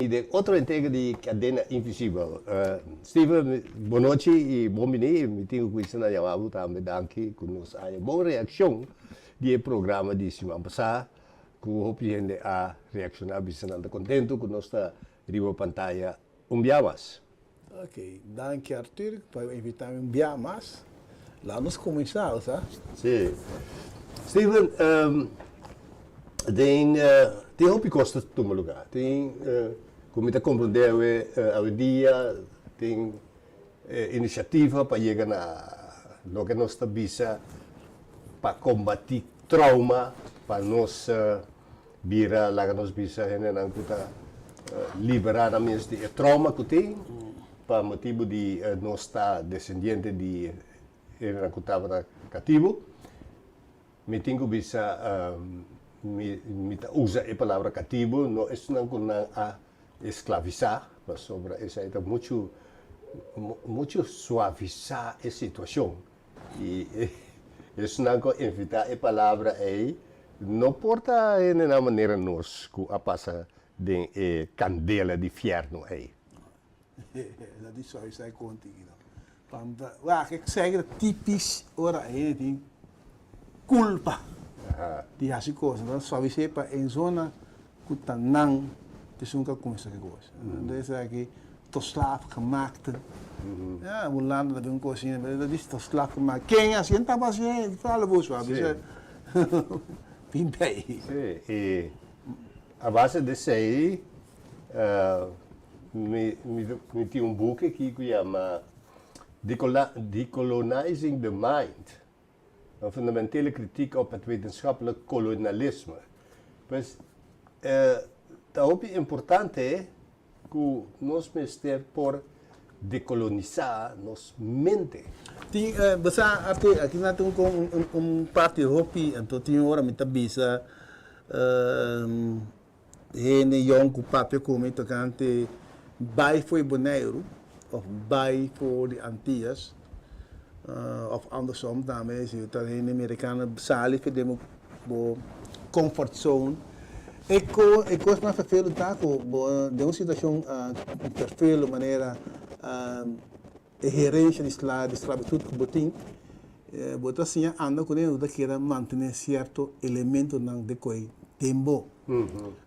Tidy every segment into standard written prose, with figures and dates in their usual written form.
bini den otro entrega di Cadena Invisibel. Steven, bon nochi y bon bini. Mi tin cu cuminsa na yama bo tambe danki cu nos a haya bon reaccion di e programa di siman pasa cu hopi hende a reacciona bisa nan ta contento cu nos ta riba pantaya un bia mas. Ok, danki Arthur pa invita mi un bia mas. Laat nos cuminsa, o sa? Si. Steven, den tin hopi cos ta tuma lugar. Tin cu mi ta comprende awe awendia tin iniciativa pa yega na loke nos ta bisa pa combati trauma pa nos Bira laga nos bisa hendenan ku ta liberá nan mes di e trauma ku tin pa motibu di nos ta desendiente di hendenan ku tabata katibu. Mi tin ku bisa mi mi ta usa e palabra katibu, no esnan ku nan a esklavisá, pasobra esei ta muchu muchu suavisá e situashon. I esnan ku a invitá e palabra ei no por ta hendenan manera nos ku a pasa den e kandela di fièrnu ei. Dat di suavisá e konti aki no. Pamta, wak, e sègre tipis ora e hende tin kulpa di hasi kos. Nan ta suavis'é pa e zona ku ta nan esun ku a kuminsá ku e kos. Esaki tot slaaf gemaakten. Ja, Hulanda ta bin un kos asina, pero ta dici tot slaaf gemaakt. Ken a hasié? Tabata hasié, fala bo suave, bisa bin bij. Sí, i a base di esei mi mi tin un buki aki ku yama Decolonizing the Mind. Een fundamentele kritiek op het wetenschappelijk kolonialisme. Pues, ta hopi importante ku nos mester por dekolonisá nos mente. Tin, bo sa, Arthur, aki nan tin un, un parti hopi, anto tin ora mi ta bisa hende yòn ku papia ku mi tokante bai for di Boneiru òf bai for di Antias òf andersom tambe si ta hende merikano sali for di bo comfort zone e ko e kos mas ferfelu ta ku bo den un situashon ferfelu manera E herencia di sclavitud cu bo tin, bo ta siña anda cu ne, bo ta keda mantene cierto elementonan de coy den bo.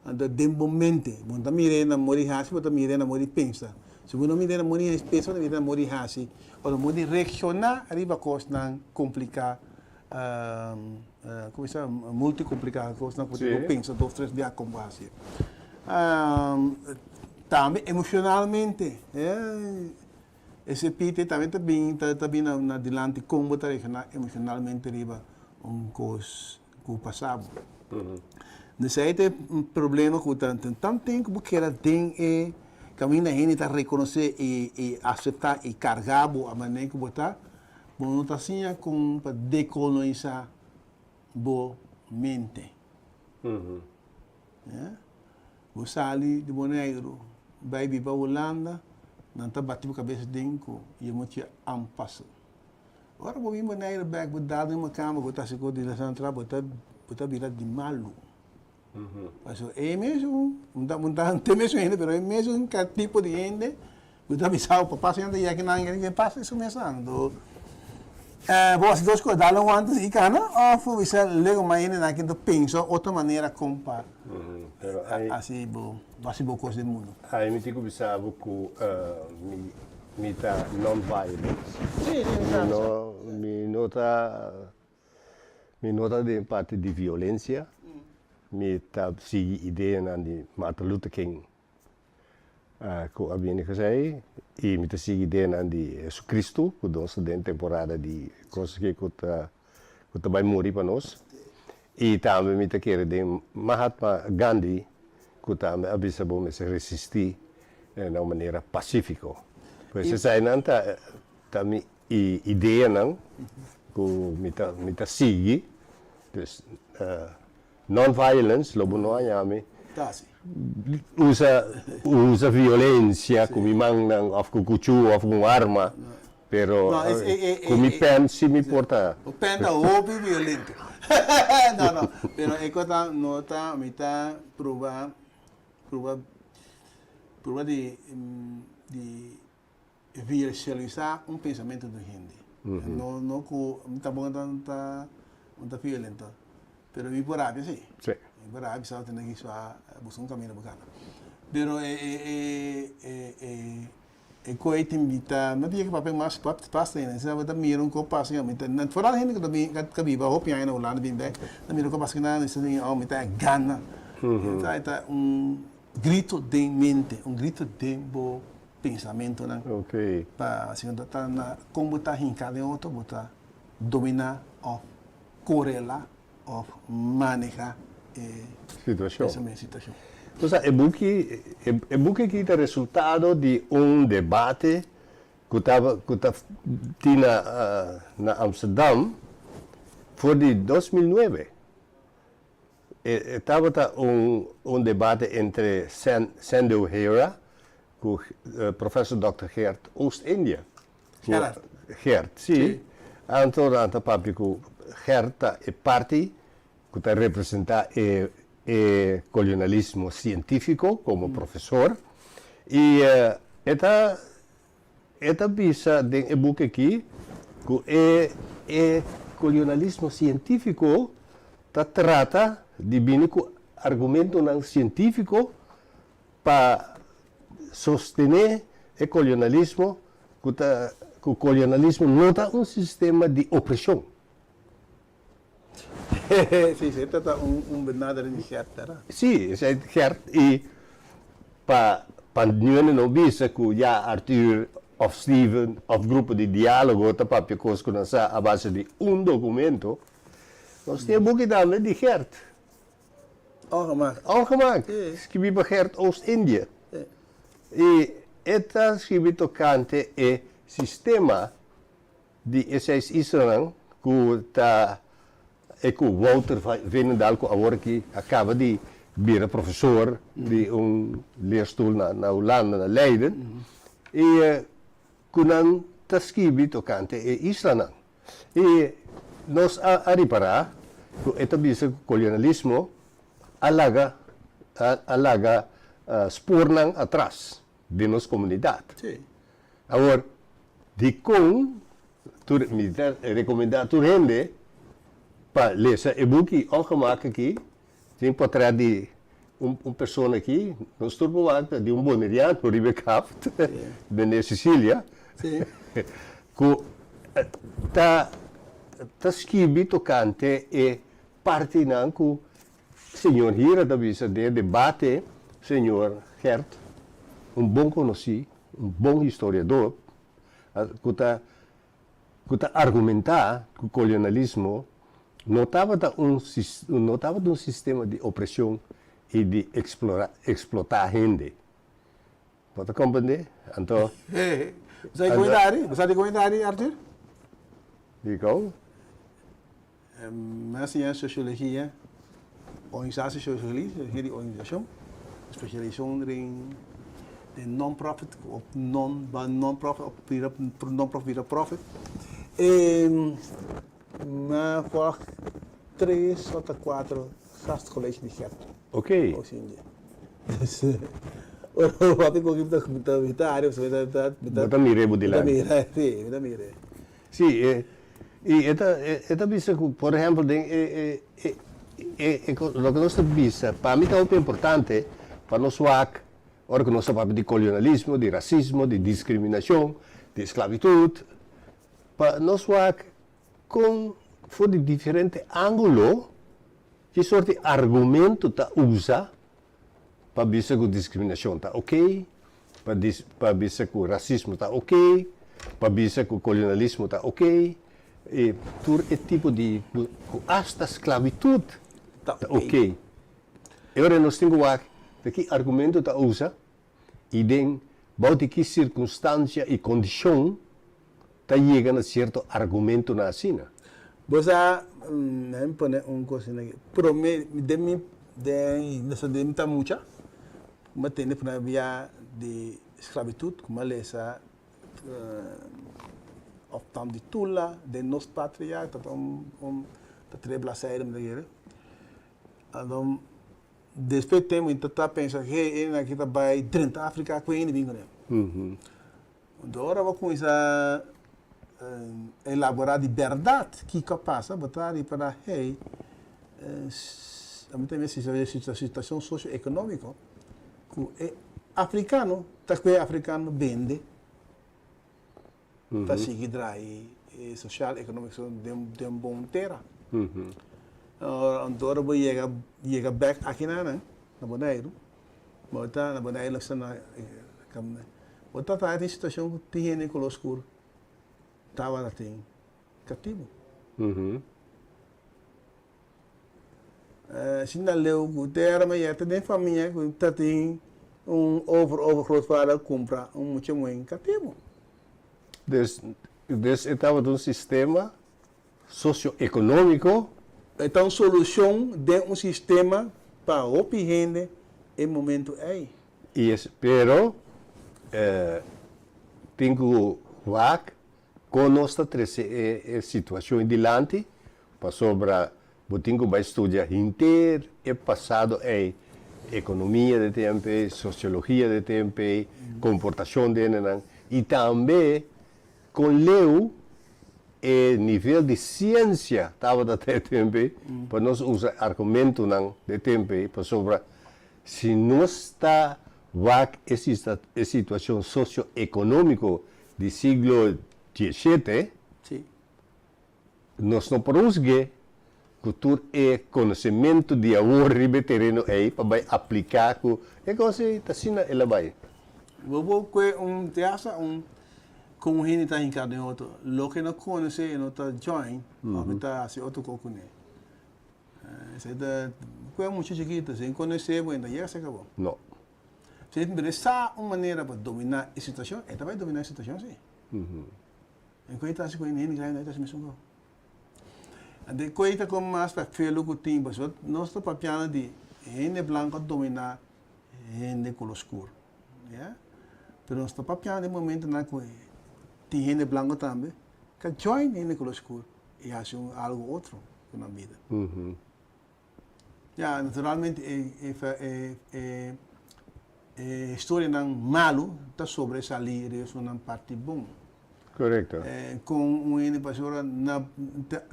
Anto den bo mente, bo no ta mir'e na modi haci, bo ta mir'e na modi pensa. Si bo no mir'e na modi pensa, bo ta mir'e na modi haci o na modi reacciona riba cosnan complica, como se llama, multicomplica, cosnan cu bo tin cu pensa dos, tres bia con bo haci. Tambe emocionalmente. Ese pite tambe ta bin ta bin na dilanti kon bo ta reakshoná emoshonalmente riba un kos ku pasa bo. Esei ta e problema ku ta tan ten ku bo keda den e kaminda hende ta rekonosé i aseptá i kargá bo a manera ku bo ta, bo no ta siña kon pa dekolonisá bo mente. Bo sali di Boneiru bai biba Hulanda, nan ta bati bo kabes den ku je moet je aanpassen. Ora bo bin Boneiru bek, bo dal den makamba ku ta hasi kos di la bo ta bo ta bira di malu. Pasobra e mesun, bo ta te mesun hende pero e mesun tipo di hende Bo ta bisa bo papa siña ta yeki nan yeki pasa esun mes nan do bo hasi dos kos dal un wanta si kana of bo bisa lego mas hende nan ta pensa otro manera kon pa hasi bo hasi bo kos den mundu. Ai mi tin ku bisa bo ku mi mi ta non violent mi no ta mi no ta den parti di violencia mi ta sigui ideanan di Martin Luther King. Ku a bini ku esei i mi ta sigui ideanan di Jesucristo ku nos ta den temporada di kos aki ku ta ku ta bai muri pa nos i tambe mi ta kere den Mahatma Gandhi ku tambe a bisa bo mester resisti na un manera pasifiko. Pues eseinan ta ta mi ideanan ku mi ta mi ta sigui dus Non violence lo bo no haña mi usa usa violencia cu mi mannan of cu cuchu of cu un arma pero cu mi pen si mi por ta. Bo pen ta hopi violento no no pero e cosa no ta mi ta pruba pruba. Purba di di visualisá un pensamentu di un hende. No no ku mi tampoko ta ta ta violento, pero mi por rabia si. Mi por rabia sa tene ki sua buska un kaminda pa kana. Pero e e e e e e koi tin mi ta no tin yega papia mas pasta ainda. Si bo ta mira un kos pasa mi ta foral hende ku ta bin ku a biba hopi aña na Hulanda bin bek ta mira un kos pasa kinan mi ta oh mi ta gana. E ta un grito den mente, un grito den bo pensamentonan. Pa si bo ta na kon bo ta hinká den otro bo ta dominá òf korelá òf manehá e situashon. Entonces e buki e buki aki ta resultado di un debate ku ta ku ta tin na na Amsterdam for di 2009. E tabata un un debate entre Sandy O'Hara ku Professor Dòkter Geert Oost-Indië. Gerard. Geert, si. Anto nan ta papia ku Geert ta e parti ku ta representá e e kolonialismo sientífiko komo profesor i e ta E ta bisa den e buki aki ku e e kolonialismo sientífiko ta trata di bini ku argumentonan sientífiko pa sostené e kolonialismo ku ta ku kolonialismo no ta un sistema di opreshon. Sí, sí, ta un un benadering di Gert, verdad? Sí, esei Gert i pa pa niun no bisa ku ya Arthur òf Steven òf grupo di diálogo ta papia kos ku nan sa a base di un dokumento, nos tin e buki tambe di Gert. Algemaakt. Algemaakt, skibí pa Gert Oost-Indië. I e ta skibi tokante e sistema Di e seis islanan ku ta e ku Wouter Veenendaal ku awor aki a kaba di bira profesor di un leerstoel na Hulanda, na Leiden, i ku nan ta skibi tokante e islanan. I nos a ripará ku e ta bisa ku kolonialismo a laga a laga spornan atras den nos komunidat. Awor, dikon tur mi ta rekomendá tur hende pa lesa e buki Ongemak aki? Tin potrèt di un persona aki, nos tur por wak di un boneriano riba e kaft, meneer Cecilia, ku ta ta skibi tokante e partinan ku Señor Hira ta bisa den e debate, Señor Gert, un bon konosí, un bon historiador, ku ta ku ta argumentá ku kolonialismo no tabata un no tabata un sistema di opreshon i di eksplorá eksplotá hende. Bo ta komprendé? Anto. Bo sa di komentari? Bo sa di komentari, Arthur? Dikon? Mi a siña sosiologia, organisasi sosiologia, sosiologia di organisashon, spesialisashon den den non-profit of non non-profit of bira non-profit bira profit. E mi a volg tres ota kuater gastcollege di Gert. Oké. Dus ora bo papia ku mi ta mi ta ari mi ta mi ta Bo ta mira e bo dilanti. Mi ta mira, si, mi ta mira. Sí, e i e ta e ta bisa ku por ehèmpel den e e e e e loke nos ta bisa pa mi ta hopi importante pa nos wak ora ku nos ta papia di kolonialismo, di rasismo, di diskriminashon, di esklabitut, pa nos wak kon for di diferente ángulo ki sort di argumento ta usa pa bisa ku diskriminashon ta oke, pa dis pa bisa ku rasismo ta oke, pa bisa ku kolonialismo ta oke, i tur e tipo di ku asta sklabitut ta oke. E ora nos tin ku wak ta ki argumento ta usa i den bou di ki sirkunstansia i kondishon ta yega na sierto argumentonan asina. Bo sa, mi pone un kos aki, prome den mi den den mi ta mucha, ku mi a tende prome bia di sklabitut, ku mi a lesa òf tam di Tula den Nos Patria, ta un ta tres bladzijden mi ta kere, anto. Despues tempu mi ta pensa, hey, e aki ta bai drenta Afrika ku hende bin kuné. Anto ora bo kuminsá elaborá di bèrdat kiko a pasa, bo ta ripará, hey, ami ta mester sa situashon sosio-ekonómiko ku e afrikano ta ku e afrikano bende ta sigui drai e sosial ekonómiko den bon tera. Anto ora bo yega yega bèk akinan na Boneiru, bo ta na Boneiru lo sta na bo ta traha den situashon ku tin hende koló skur tabata tin katibu. Asina leu ku tera ma yeta den famia ku ta tin un over overgrootvader kumpra un mucha muhé katibu. Dus dus e tabata un sistema socio-economico. E ta un solucion den un sistema pa hopi hende e momento ey. Y es pero tin cu wak con nos ta trece e situacion dilanti pasobra bo tin cu bay studia henter e pasado ey, economia di tempo ey, sociologia di tempo ey, comportacion di hendenan y tambe Kon leu e nivel di siensia tabata ta e tempu ei pa nos usa argumentunan di e tempu ei, pasobra si nos ta wak e e situashon sosioekonómiko di siglo diesshete, nos no por husg'é ku tur e konosementu di awor riba e tereno ei pa bai apliká ku e kos ei ta asina el a bai. Bo por kue un te hasta un kon un hende ta hinká den otro. Loke no konosé e no ta join òf e ta hasi otro kos kuné. Esei ta kue mucha chikitu sin konosé bo e no ta yega serka bo. No. Si e sa un manera pa dominá e situashon e ta bai dominá e situashon si. En koe ta hasi ku hende grandi e ta hasi mesun kos. De koe ta kon mas pa felo ku tin pasobra nos ta papiando di hende blanku a dominá hende koló skur ya pero nos ta papiando den momentonan ku tin hende blanku tambe ka join hende koló skur i hasi un algu otro ku nan bida. Ya naturalmente e e e historianan malu ta sobresalí riba esunnan parti bon. Korekto. Kon un hende pasobra na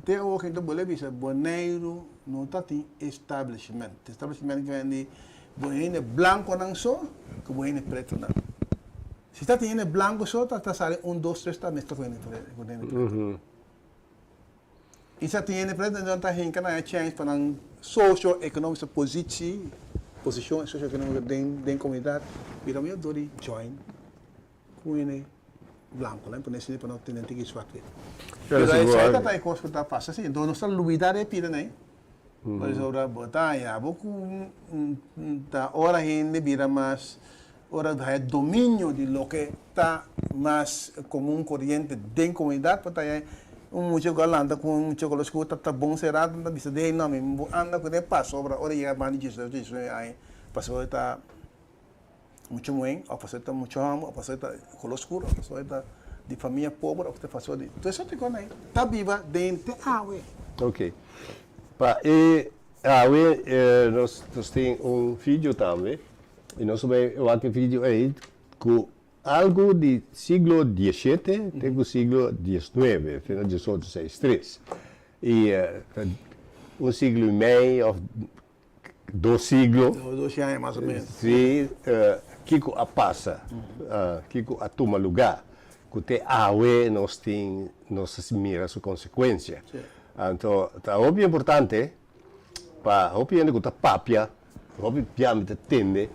te awor hende ta bolbe bisa Boneiru no ta tin establishment. Establishment ke di bo hende blankonan so ku bo hende pretonan. Si ta tin hende blanko so ta sali un dos tres ta meskla ku hende preto. I sa tin hende preto nan ta hinka nan e chèns pa nan sosio-ekonomische positie, posishon sosio-ekonomiko den den komunidat bira mihó dor di join ku hende blankonan pone asina pa no tene tiki swak wit. Pero esei ta ta e kos ku ta pasa si. Enton nos ta lubida de pida nei. Pasobra bo ta haña bo ku ta ora hende bira mas ora haya dominio di loke ta mas komun koriente den komunidat bo ta haña un mucha ku a lanta ku un mucha ku lo skur ta ta bon será ta bisa dey no mi bo anda kuné pasobra ora yega banda di diesocho diesnuebe aña pasobra ta mucha muhé òf pasobra ta mucha hòmber òf pasobra ta koló skur òf pasobra ta di famia pober òf ta pasobra di tur esaki kos nan ta biba den te awe. Ok. Pa e awe nos nos tin un video tambe i nos ta bai wak e video ei ku algu di siglo dieshete te ku siglo diesnuebe, fin di diesocho seis tres. I un siglo i mei òf dos siglo. Dos aña mas o menos. Si, kiko a pasa, kiko a tuma lugá, ku te awe nos tin, nos ta mira su konsekuensia. Anto ta hopi importante pa hopi hende ku ta papia, hopi bia mi ta tende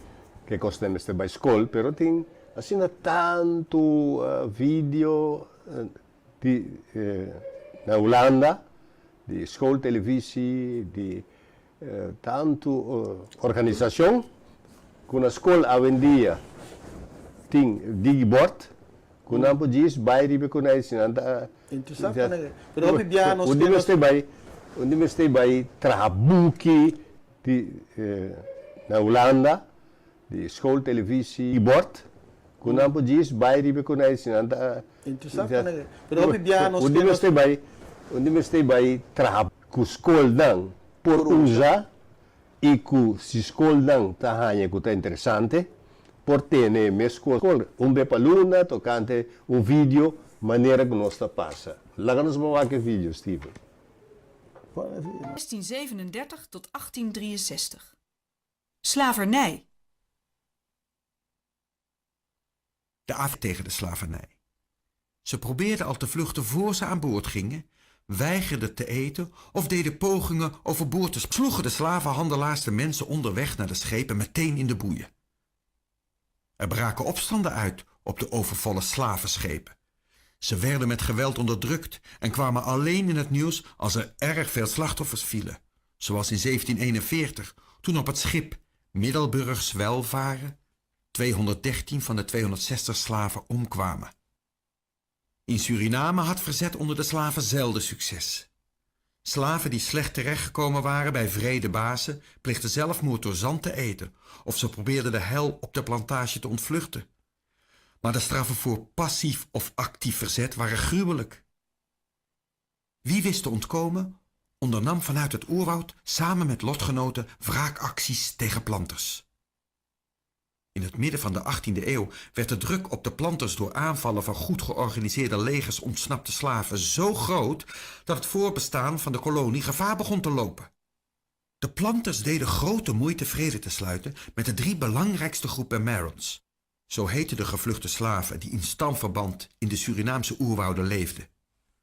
ke kos nan mester bai skol, pero tin asina tantu video di na Hulanda, di schooltelevisie, di tantu organisashon ku na skol awendia tin digibord ku nan por djis bai riba ku nan si nan ta un di mester bai un di mester bai traha buki di na Hulanda Di schooltelevisie bord ku nan por djis bai riba ku nan si nan ta Un di mester bai un di mester bai traha ku skolnan por usa. I ku si skolnan ta haña ku ta interesante, por tene meskos un be pa luna tokante un video manera ku nos ta pasa. Laga nos bo wak e video, Steven. 1637 tot 1863. Slavernij. De af tegen de slavernij. Ze probeerden al te vluchten voor ze aan boord gingen, weigerden te eten of deden pogingen overboord te sloegen de slavenhandelaars de mensen onderweg naar de schepen meteen in de boeien. Er braken opstanden uit op de overvolle slavenschepen. Ze werden met geweld onderdrukt en kwamen alleen in het nieuws als er erg veel slachtoffers vielen, zoals in 1741, toen op het schip Middelburgs Welvaren 213 van de 260 slaven omkwamen. In Suriname had verzet onder de slaven zelden succes. Slaven die slecht terechtgekomen waren bij wrede bazen pleegden zelfmoord door zand te eten of ze probeerden de hel op de plantage te ontvluchten. Maar de straffen voor passief of actief verzet waren gruwelijk. Wie wist te ontkomen, ondernam vanuit het oerwoud samen met lotgenoten wraakacties tegen planters. In het midden van de 18e eeuw werd de druk op de planters door aanvallen van goed georganiseerde legers ontsnapte slaven zo groot dat het voorbestaan van de kolonie gevaar begon te lopen. De planters deden grote moeite vrede te sluiten met de drie belangrijkste groepen Marons. Zo heetten de gevluchte slaven die in stamverband in de Surinaamse oerwouden leefden.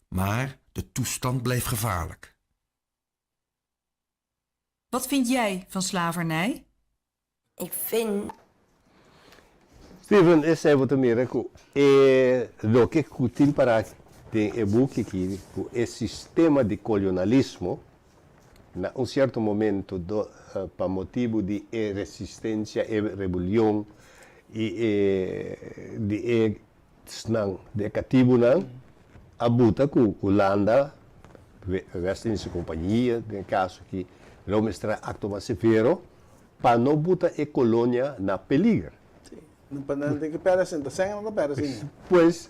Maar de toestand bleef gevaarlijk. Wat vind jij van slavernij? Ik vind Steven, esei bo ta mira ku e loke ku tin para den e buki aki, ku e sistema di kolonalismo na un sierto momento do pa motibu di e resistensia, e rebelion i e di e esnan di e katibunan a buta ku Hulanda, West Indische Compagnie den e kaso aki, lo mester a aktua mas severo pa no buta e kolonia na peliger. Sí, pa nan tin ke pèrdè sin, ta sèn nan ta pèrdè sin. Pues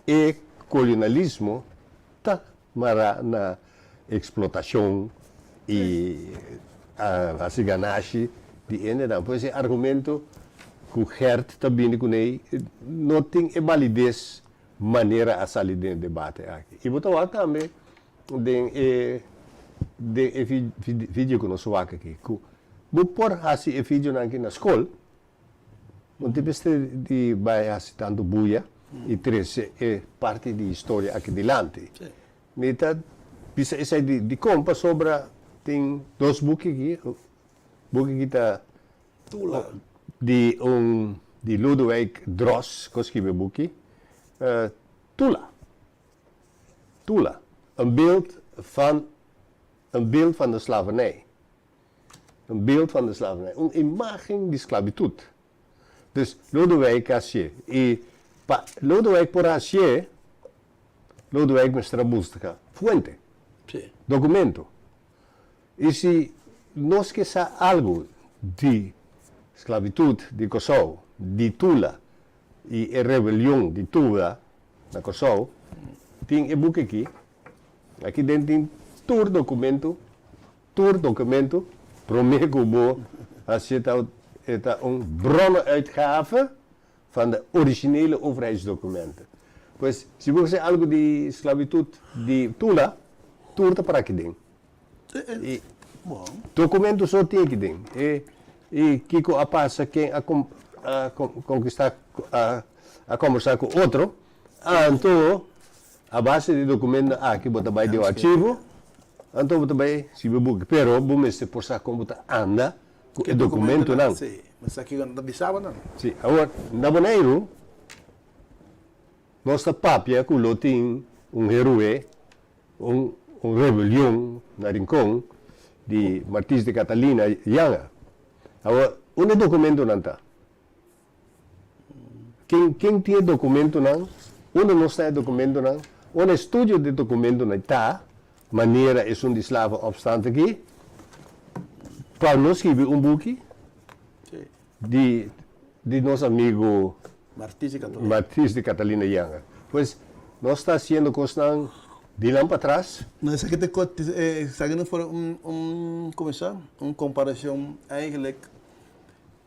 e kolonialismo ta mará na eksplotashon i hasi ganashi di hendenan. Pues e argumento ku Gert ta bini kuné no tin e balides manera a sali den e debate aki. I bo ta wak tambe den e den e video ku nos wak aki ku bo por hasi e videonan aki na skol. No tin mester di bai hasi tantu buya i trese e parti di historia aki dilanti. Mi ta bisa esei di dikon pasobra tin dos buki aki, buki aki ta di un di Lodewijk Dros ku a skibi e buki, Tula, Tula, een beeld van een beeld van de slavernij. Un beeld van de slavernij, un imagen di sklabitut. Dus Lodewijk a hasié. I pa Lodewijk por a hasié, Lodewijk mester a buska fuente, documento. I si nos ke sa algu di sklabitut di Kòrsou, di Tula i e rebelion di Tula na Kòrsou, tin e buki aki. Aki den tin tur documento. Tur documento prome cu bo haci ta e ta un bronnenuitgave van de originele overheidsdocumenten. Pues si bo haci algo di sclavitud di Tula, tur ta para aki den. Y documento so tin aki den. E y kico a pasa, ken a a conquista a combersa cu otro, anto a base di documento aki bo ta bay den un archivo. Anto bo ta bai sibi buki, pero bo mester por sa kon bo ta anda ku e dokumentonan. Sí, mester sa kiko nan ta bisa bo nan. Sí, awor, na Boneiru nos ta papia ku lo tin un heroe, un un rebelion na Rincon di Martins de Catalina Janga. Awor, unda e dokumentonan ta? Ken ken tin e dokumentonan? Unda nos ta e dokumentonan? Unda e studio di dokumentonan ta, manera esun di slavenopstand aki, pa nos skibi un buki di di nos amigu Martis di Catalina Janga. Pues nos ta hasiendo kosnan. Di nan patras. No, esaki ta esaki no for un un como sa un comparacion eigenlijk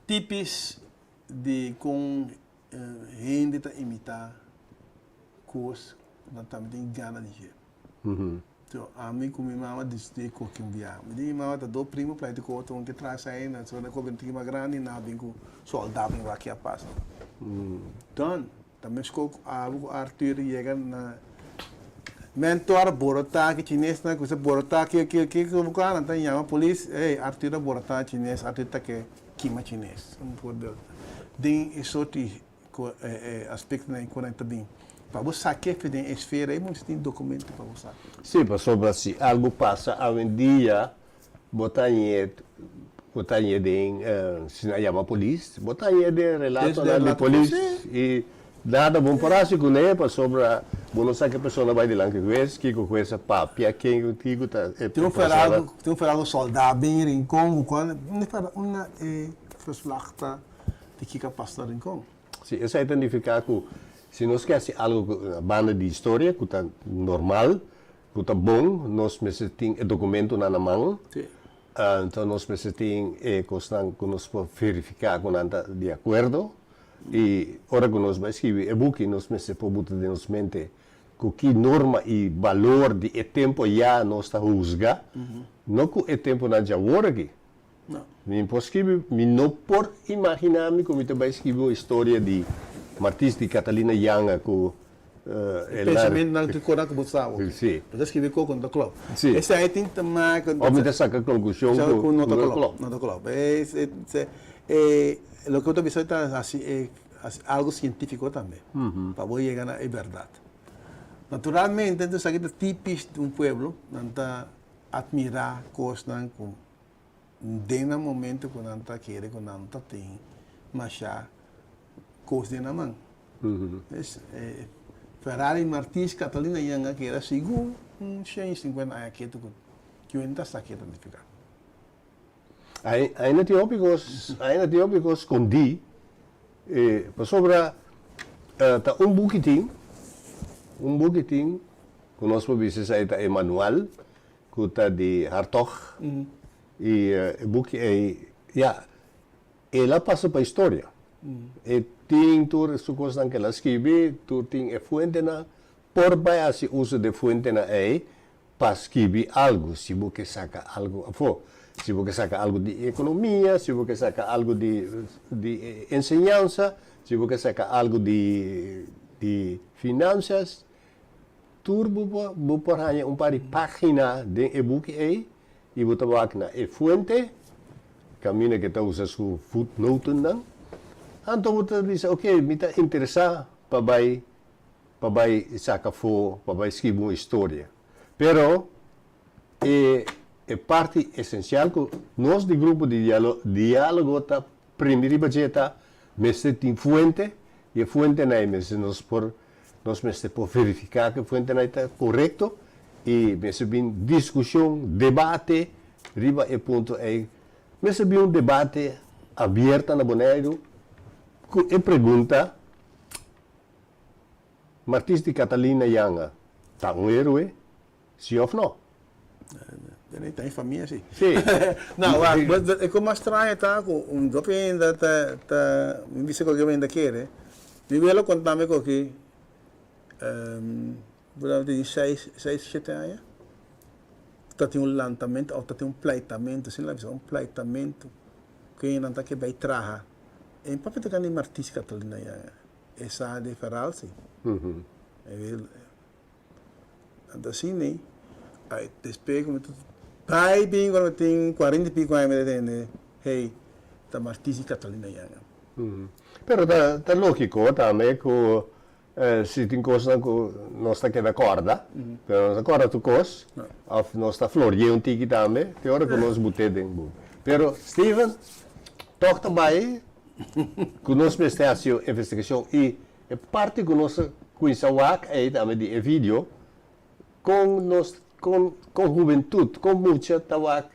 typisch di con hende ta imita cos cu nan tambe tin gana di dje. So ami cu mi mama discuti koki un bia. Mi di mi mama ta do primo pleito cu otro un ke tras ainda so nan koki un tiki mas grandi nan a bin cu solda bin wak kia pasa. Done. Ta mesco cu abo cu Arthur yega na mentor borota ki chines nan cusa borota ki ki ki ki cu nan ta yama polis ey Arthur a borota chines Arthur ta ke kima chines un voorbeeld den e soort di aspectonan cu nan ta bin pa bo sa kefe den e sfera ey bo mester tin documento pa bo sa. Si, pasobra si algo pasa awendia Bo ta ñe, bo ta ñe den, si nan yama polis, bo ta ñe den relatonan di polis i nada bon por hasi kuné pasobra bo no sa ke persona bai dilanti hues, kiko hues a papia, ken kiko ta e Tin un persona. Tin un ferado soldá bin Rincon ku kual unda e verslag ta di kiko a pasa na Rincon. Si, esei ta nifiká ku si nos ke hasi algu ku na banda di historia ku ta normal, Ku ta bon, nos mester tin e dokumentonan na man. Anto nos mester tin e kosnan ku nos por verifiká ku nan ta di akuerdo. I ora ku nos bai skibi e buki, nos mester por buta den nos mente ku ki norma i balor di e tempu ayá nos ta husga, no ku e tempunan djawor aki. Mi por skibi, mi no por imaginá mi ku mi ta bai skibi un historia di Martis di Catalina Janga ku E pensamentunan ku kora ku bo sa awor. Si. Bo ta skibi koko no ta klòp. Si. Esei tin ta maka. Òf mi ta saka konklushon ku no ta klòp. No ta klòp. E loke bo ta bisa ta hasi e algu sientífiko tambe pa bo yega na e bèrdat. Naturalmente esaki ta típish di un pueblo, nan ta atmirá kosnan ku den nan momento ku nan ta kere ku nan ta tin masha kos den nan man. Pues, Ferrari Martins Catalina Yanga keda sigur un shen i sinkuenta aña ketu ku kiwen ta sa ke ta nifiká. Ainda tin hopi kos, ainda tin hopi kos skondí, pasobra ta un buki tin, un buki tin ku nos por bisa esei ta e manual ku ta di Hartog i e buki ei ya el a pasa pa historia. E tin tur su kosnan ku el a skibi, tur tin e fuentenan, por bai hasi uso di e fuentenan ei pa skibi algu si bo ke saka algu afó. Si bo ke saka algu di ekonomia, si bo ke saka algu di di enseñansa, si bo ke saka algu di di finansas, Tur bo por bo por haña un par di página den e buki ei i bo ta wak na e fuente, kaminda ke ta usa su voetnotennan. Anto bo ta bisa, oke, mi ta interesá pa bai pa bai saka afó, pa bai skibi un historia. Pero e e parti esensial ku nos di grupo di diálogo ta prende riba dje ta mester tin fuente i e fuentenan ei mester nos por Nos mester por verifiká ku e fuentenan ei ta korekto i mester bin diskushon, debate riba e punto ei. Mester bin un debate abierta na Boneiru ku e pregunta, Martis di Catalina Janga ta un héroe, si òf nò? Ta in famia si. Si. No, wak, e kos mas straño ta ku un hopi hende ta ta mi bisa ku hopi hende kere. Mi welo konta mi ku ki bo tabata tin seis seis shete aña ta tin un lantamentu òf ta tin un pleitamentu asina la bisa un pleitamentu ku hendenan ta ke bai traha. E papia ta kende Martis Catalina ya e sa di Ferral si. Anto asina ei, ai despues ku mi ta bai bin ora mi tin kuarenta i piko aña mi ta tende, hey, ta Martins i Catalina Yanga. Pero ta ta lógiko tambe ku si tin kosnan ku nos ta keda kòrda, pero nos ta kòrda tur kos, òf nos ta florié un tiki tambe, te ora ku nos but'é den buki. Pero Steven tòg ta bai ku nos mester hasi un investigashon i E parti ku nos a kuminsá wak ei tambe di e video, kon nos, kon kon hubentut, kon mucha ta wak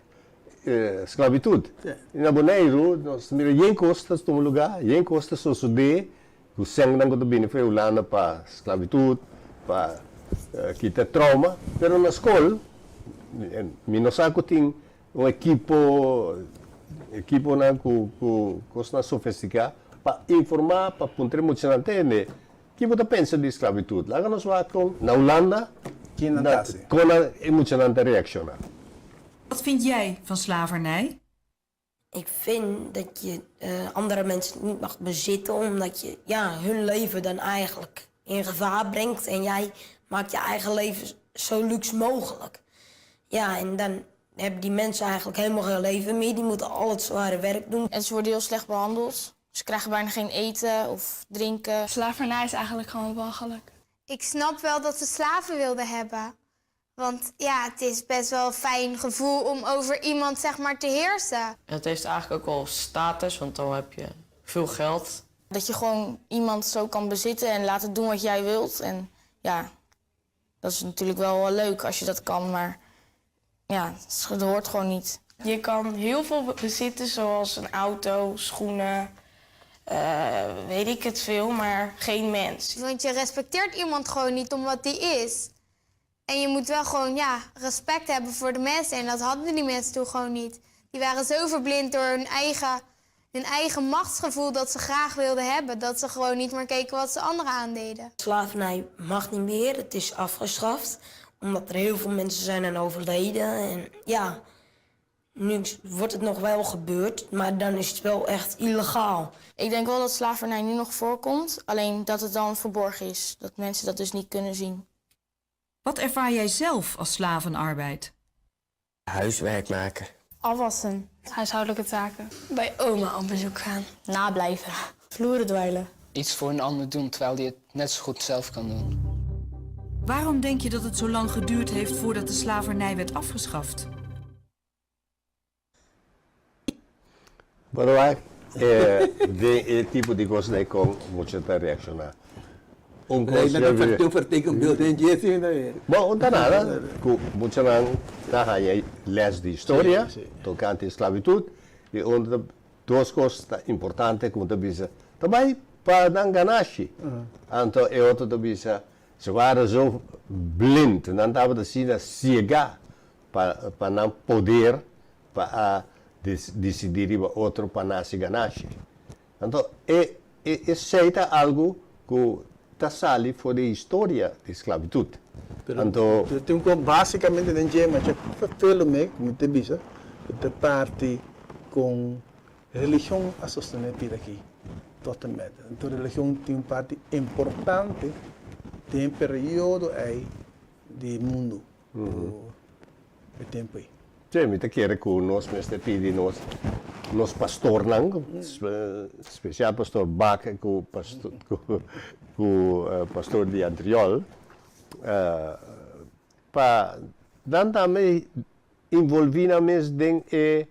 sklabitut. Na Boneiru nos ta mira yen kos ta tuma lugá, yen kos ta sosodé ku sènnan ku ta bini for e Hulanda pa sklabitut, pa. Kita trauma, pero na skol mi no sa ku tin un ekipo, ekiponan ku ku kosnan sofistiká pa informá, pa puntra e muchanan tende ki bo ta pensa di sklabitut. Laga nos wak kon na Hulanda kon e muchanan ta reakshoná. Wat vind jij van slavernij? Ik vind dat je andere mensen niet mag bezitten omdat je ja, hun leven dan eigenlijk in gevaar brengt en jij maakt je eigen leven zo luxe mogelijk. Ja, en dan hebben die mensen eigenlijk helemaal geen leven meer. Die moeten al het zware werk doen. En ze worden heel slecht behandeld. Ze krijgen bijna geen eten of drinken. Slavernij is eigenlijk gewoon walgelijk. Ik snap wel dat ze slaven wilden hebben. Want ja, het is best wel een fijn gevoel om over iemand zeg maar te heersen. En het heeft eigenlijk ook wel status, want dan heb je veel geld. Dat je gewoon iemand zo kan bezitten en laten doen wat jij wilt. En ja, dat is natuurlijk wel leuk als je dat kan, maar ja, het hoort gewoon niet. Je kan heel veel bezitten, zoals een auto, schoenen, weet ik het veel, maar geen mens. Want je respecteert iemand gewoon niet om wat die is. En je moet wel gewoon ja, respect hebben voor de mensen. En dat hadden die mensen toen gewoon niet. Die waren zo verblind door hun eigen machtsgevoel dat ze graag wilden hebben. Dat ze gewoon niet meer keken wat ze anderen aandeden. Slavernij mag niet meer, het is afgeschaft. Omdat er heel veel mensen zijn aan overleden. En ja, nu wordt het nog wel gebeurd, maar dan is het wel echt illegaal. Ik denk wel dat slavernij nu nog voorkomt, alleen dat het dan verborgen is. Dat mensen dat dus niet kunnen zien. Wat ervaar jij zelf als slavenarbeid? Huiswerk maken. Afwassen. Huishoudelijke taken. Bij oma op bezoek gaan. Nablijven. Vloeren dweilen. Iets voor een ander doen terwijl die het net zo goed zelf kan doen. Waarom denk je dat het zo lang geduurd heeft voordat de slavernij werd afgeschaft? Pero wak, den e tipo di kosnan ei kon mucha ta reakshoná. Un kos ya bira. Un vertekenbeeld den dje si ta bira. Bon, un ta nada ku muchanan ta haña les di historia tokante esklabitut i un ta dos kos ta importante ku un ta bisa ta bai pa nan ganashi. Anto e otro ta bisa se wara zo blind, nan tabata asina siegá pa nan poder pa a disidí riba otro pa nasi ganashi. Anto e esei ta algu ku ta sali for di historia di sklabitut. Anto. Pero tin ku basikamente den dje masha fervelo me ku mi ta bisa ku ta parti kon religion a sostené pida aki tot en met. Anto religion tin un parti importante den e periodo ei di mundu. E tempu ei. Sí, mi ta kere ku nos mester pidi nos nos pastornan, spesial pastor Bak ku ku pastor di Antriol, pa nan tambe involví nan mes den e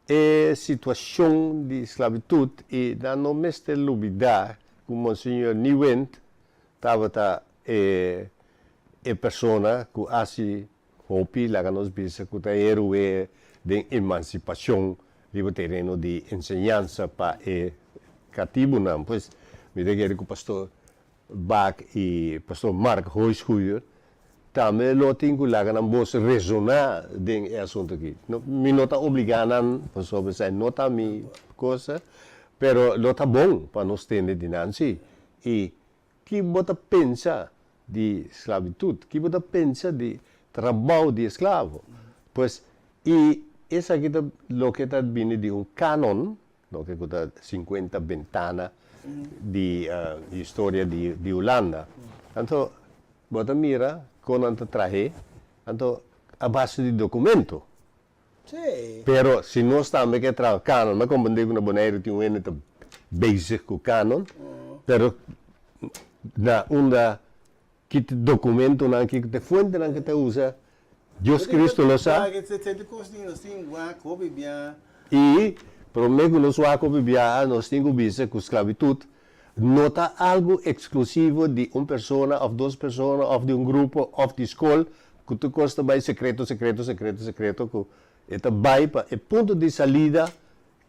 e situashon di sklabitut i nan no mester lubidá ku Monseñor Nieuwindt Tabata e e persona ku hasi hopi, laga nos bisa ku ta heroe den emansipashon riba tereno di enseñansa pa e katibunan. Pues mi ta kere ku Pastor Bak i Pastor Mark Hooijschuur tambe lo tin ku laga nan bos resoná den e asuntu aki. Mi no ta obligá nan pasobra esei no ta mi cosa, pero lo ta bon pa nos tende di nan si. I ki bo ta pensa di sklabitut? Ki bo ta pensa di trabou di esklavo? Pues, i esaki ta loke ta bini di un kanon, loke ku ta sinkuenta bentana di historia di Hulanda. Anto, bo ta mira kon nan ta trah'é, anto a base di dokumento. Pero si nos tambe ke traha kanon, mi a komprendé ku na Boneiru tin un hende ta bezig ku kanon, pero na unda ki ta dokumentonan, ki ta fuentenan ke ta usa, Dios Cristo lo sa. I promé ku nos wak hopi biaha, nos tin ku bisa ku sklabitut no ta algu eksklusivo di un persona òf dos persona òf di un grupo òf di skol ku tur kos ta bai sekreto, sekreto, sekreto, sekreto ku e ta bai pa e punto di salida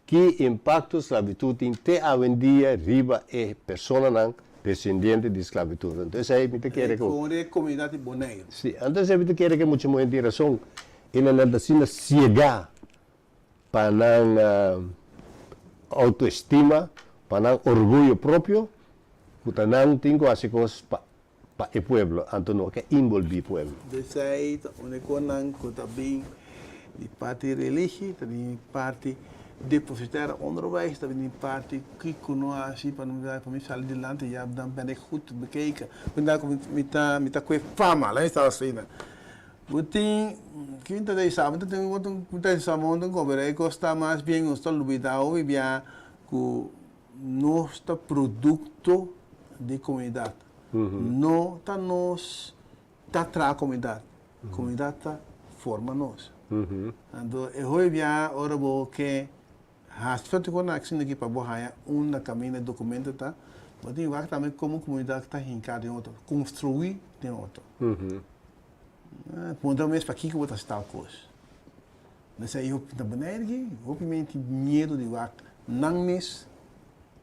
ki impakto sklabitut tin te awendia riba e personanan. Descendiente di sclavitud. Anto esei mi ta kere ku. Kon e komunidat di Boneiru. Si, anto esei mi ta kere ku e mucha muhé tin rason. E nan ta asina siegá pa nan autoestima, pa nan orguyo propio, ku ta nan tin ku hasi kos pa pa e pueblo, anto no ke inbolbí pueblo. Esei ta úniko nan ku ta bin di parti religi, ta bin di parti depositaire onderwijs, ta bin di parti kiko no hasi pa pa mi sali dilanti ya dan ben ik goed bekeken. Ku mi ta mi ta kue fama, laat mi sa asina. Bo tin ki mi ta sa mi ta tin mi ta sa un koberei kos ta mas bien nos ta lubida hopi bia ku Nos ta produkto di komunidat. No ta nos ta traha komunidat, komunidat ta forma nos. Anto e hopi bia ora bo ke hasi soti ku nan akshon aki pa bo haña unda kaminda e dokumento ta, bo tin wak tambe komo komunidat ta hinká den otro, konstruí den otro. Puntra bo mes pakiko bo ta hasi tal kos. Mester e hopi ta Bonaire aki, hopi men tin miedu di wak nan mes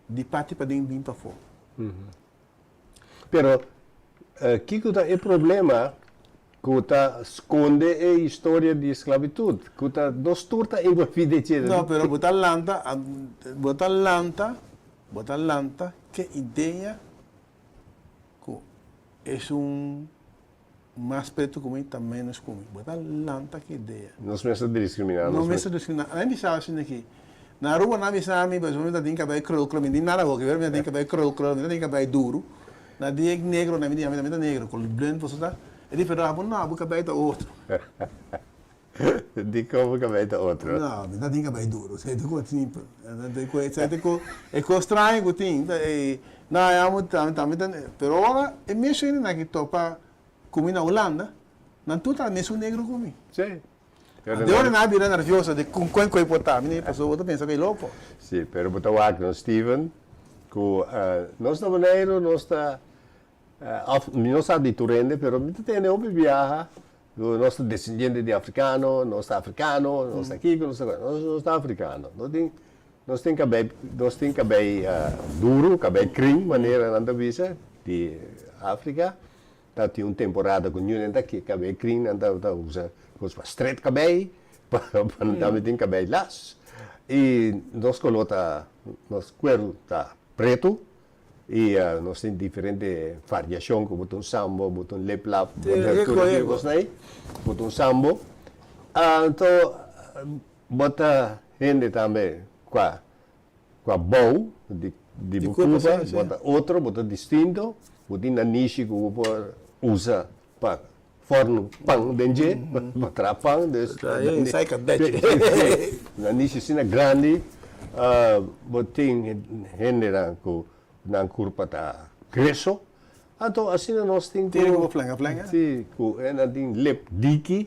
di parti paden bin pafó. Pero kiko ta e problema ku ta skonde e historia di sklabitut, ku ta nos tur ta envolví den dje? No, pero bo ta lanta, bo ta lanta, bo ta lanta ke idea ku esun Mas pretu ku mi ta ménos ku mi. Bo ta lanta ki idea. Nos mester diskriminá. No mester diskriminá. Nan bisa asina aki. Na Aruba nan bisa mi pasobra mi ta tin kabei krul krul. Mi tin nada hopi pero mi ta tin kabei krul krul. Mi ta tin kabei duru. Na dia ek negro nan mi di mi ta negro. Ku blend boso ta. E di pero abo no abo kabei ta otro. Dikon bo kabei ta otro? No, mi ta tin kabei duru. Esei ta ku simpel. Esei ta ku e kos straño ku tin. No, amo tambe ta pero ora e mesun hendenan ki topa ku mi na Hulanda, nan tur ta mesun negro ku mi. Sí. De ora nan a bira nervioso di kon kon e por ta, mi pasobra bo ta pensa ku e loko. Sí, pero bo ta wak no Steven, ku nos na Boneiru nos ta Of mi no sa di tur hende pero mi ta tende hopi biaha ku nos ta desendiente di afrikano, nos ta afrikano, nos ta kiko, nos ta kiko. Nos no ta afrikano. Nos tin nos tin kabei nos tin kabei duru, kabei krin manera nan ta bisa di Afrika. Ta tin un temporada ku niun hende ta kabei krin nan ta usa kos pa stret kabei pa nan tambe tin kabei las. I nos koló ta nos kueru ta pretu. I nos tin diferente variashon ku bo ta un sambo, bo ta un liplap, bo ta tur e kosnan ei, bo ta un sambo. Anto bo ta hende tambe kua kua bou di di bo kurpa, bo ta otro, bo ta distinto, bo tin nanishi ku bo por usa pa fòrnu pan den dje, pa traha pan, dus nanishi asina grandi, bo tin hendenan ku nan kurpa ta greso, anto asina nos tin ku, si, ku nan tin lep diki,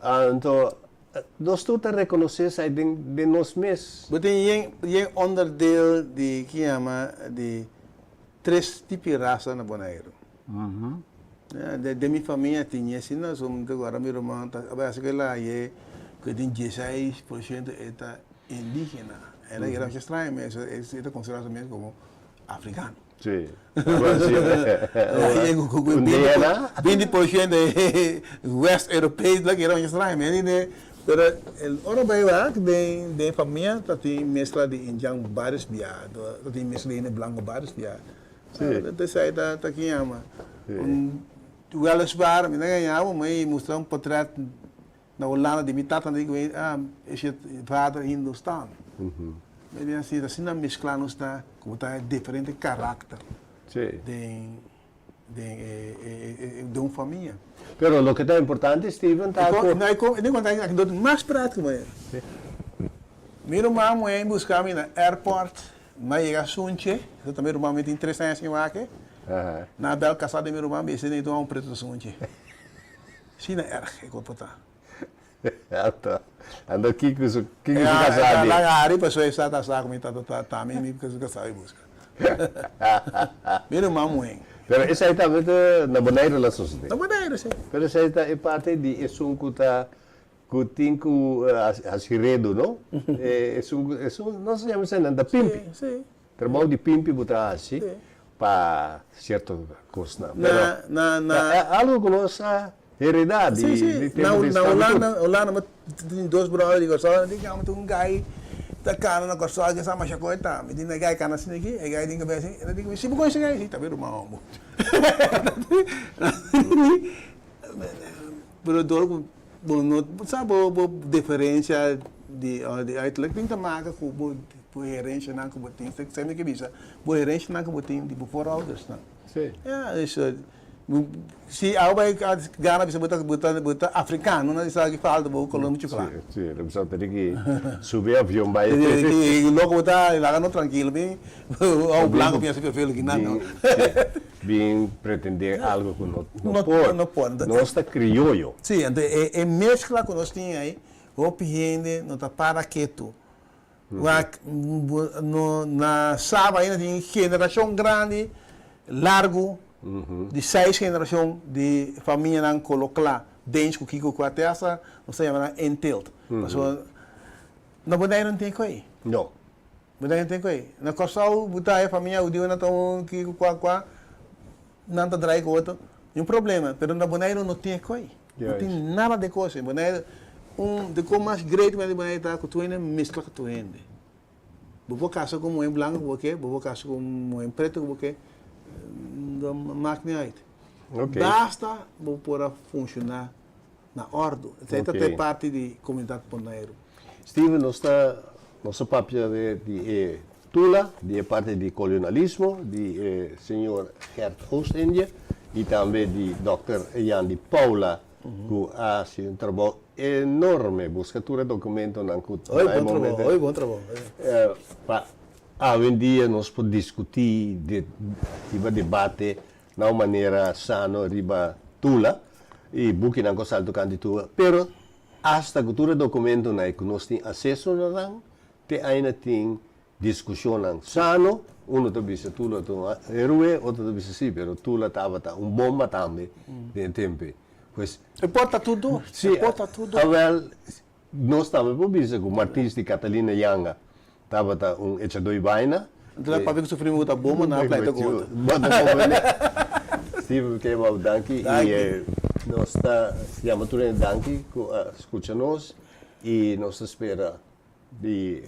anto nos tur ta rekonosé esei den nos mes. Bo tin yen yen onderdeel di ki yama di tres tipi rasa na Boneiru. Den mi famia tin e asina, so mi ta guarda mi ruman ta bai hasi kila aye ku e tin 16% e ta indigena. E la yera masha straño mes, e ta konsidera su mes komo afrikano. Si. Un DNA? 20% e west europees la yera masha straño mes. Pero ora bai wak den den famia ta tin meskla di indian baris bia, ta tin meskla di hende blanko baris bia. Sí. Ta esei ta ta kin yama. Un weliswaar mi ta gaña bo mi mustra un potret na Hulanda di mi tata di ku ah is je vader Hindustan. Mi di asina asina meskla nos ta ku ta diferente karakter den den e e den un famia. Pero loke ta importante Steven ta ku. No e kon ta aki dor mas práktiko. Mi ruman muhé buska mi na airport. Mi a yega sunche, eso ta mi ruman, mi tin tres aña sin wak. Nan a bel kasa di mi ruman, bisa mi tuma un pretu ta sunche. Asina erg e cuerpo ta. Anto, anto kiko su, kiko su kasa di? Nan a hari pasobra e sa ta sa ku mi ta ta ta mi mi su kasa di buska. Mi ruman muhé. Pero esei tambe ta na Boneiru la sosode. Na Boneiru, si. Pero esei ta e parti di esun ku ta Ku tin ku hasi redu, no? Esun, esun, nos a yama esei nan ta pimpi. Sí, sí. Trabou di pimpi bo ta hasi. Sí. Pa cierto cosnan. Na, na, na. Algo cu nos a hereda di Sí, sí. di tempo di Na esclavitud. Hulanda, Hulanda mi tin dos brother di Kòrsou, nan di mi tin un guy ta kana na Kòrsou ke sa masha koe ta. Mi di na e guy kana asina aki, e guy tin kabes asina, e ta di mi si bo konosi e guy? Si, ta mi ruman homber. Pero dor ku bo no sa bo bo diferencia di di uiterlijk tin te maken ku bo bo herencianan ku bo tin. Esei mi ke bisa, bo herencianan ku bo tin di bo vooroudersnan. Sí. Ya, dus si awe bai gana bisa bo ta bo ta bo ta africano, nan sa ki falta bo kolor muchu kla. Sí, sí, lo bisa tene ki subi avion bai. Ki loko bo ta, laga nos trankilo mi. Ow blanco piensa perfil ki nan no. Bin pretende algo ku no no por. No por. Nos ta krioyo. Sí, anto e e mezcla ku nos tin ei, hopi hende no ta para ketu. Wak no na Saba ainda tin generashon grandi largu di seis generashon di famianan kolo kla dens ku kiko ku a te hasta nos ta yama nan inteelt. Pasobra na Boneiru no tin e koi. No. Bo ta henter ku ei. Na Kòrsou bo ta haña famia hudiunan ta un kiko kua kua, nan ta drai ku otro, niun problema. Pero na Boneiru no tin e ku ei. No tin nada di kos ei. Boneiru, un di kos mas great di Boneiru ta ku tur hende meskla ku tur hende. Bo por kasa ku un muhé blanku ku bo ke, bo por kasa ku un muhé pretu ku bo ke, no maak niet uit. Basta bo por a funshoná na òrdu. Esei ta e parti di komunidat Boneiru. Steven, nos ta nos a papia di e Tula, di e parti di kolonialismo, di e señor Gert Oostindie i tambe di dòkter Jan di Paula ku a hasi un trabou enorme buska tur e dokumentonan ku Hoy na e bon trabou, momento hoy bon trabou. Pa awendia nos por diskutí riba debate Na un manera sano riba Tula i bukinan ku a sali tokante Tula, pero asta ku tur e dokumentonan ku nos tin aseso na nan, te aina tin diskushonnan sano, uno ta bisa Tula ta un heroe, otro ta bisa si, pero Tula tabata un bomba tambe den e tempu ei. Pues. E por ta tur dos, Si, e por ta tur dos. Awel, nos tambe por bisa ku Martins di Catalina Yanga Tabata un echadó i baina. Anto ta papia ku su primo ku ta bomba nan a pleita ku otro. Bo ta comprende. Steven Kebab danki i nos ta yama tur hende danki ku a skucha nos i nos ta spera di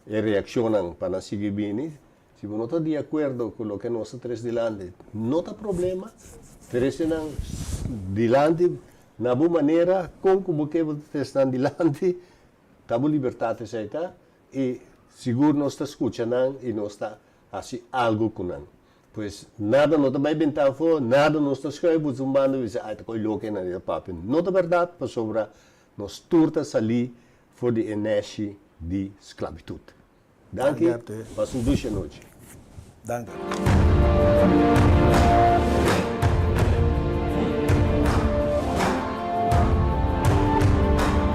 e reakshonnan pa nan sigui bini. Si bo no ta di akuerdo ku loke nos ta trese dilanti no ta problema, trese nan dilanti na bo manera kon ku bo ke bo ta trese nan dilanti. Ta bo libertat esei ta, i sigur nos ta skucha nan i nos ta hasi algu ku nan. Pues nada no ta bai benta afó, nada nos ta schuif bo un banda i bisa ai ta koi loke nan ta papia. No ta bèrdat pasobra nos tur ta salí for di e nèshi di sklabitut. Danki, pasa un dushi anochi. Danki.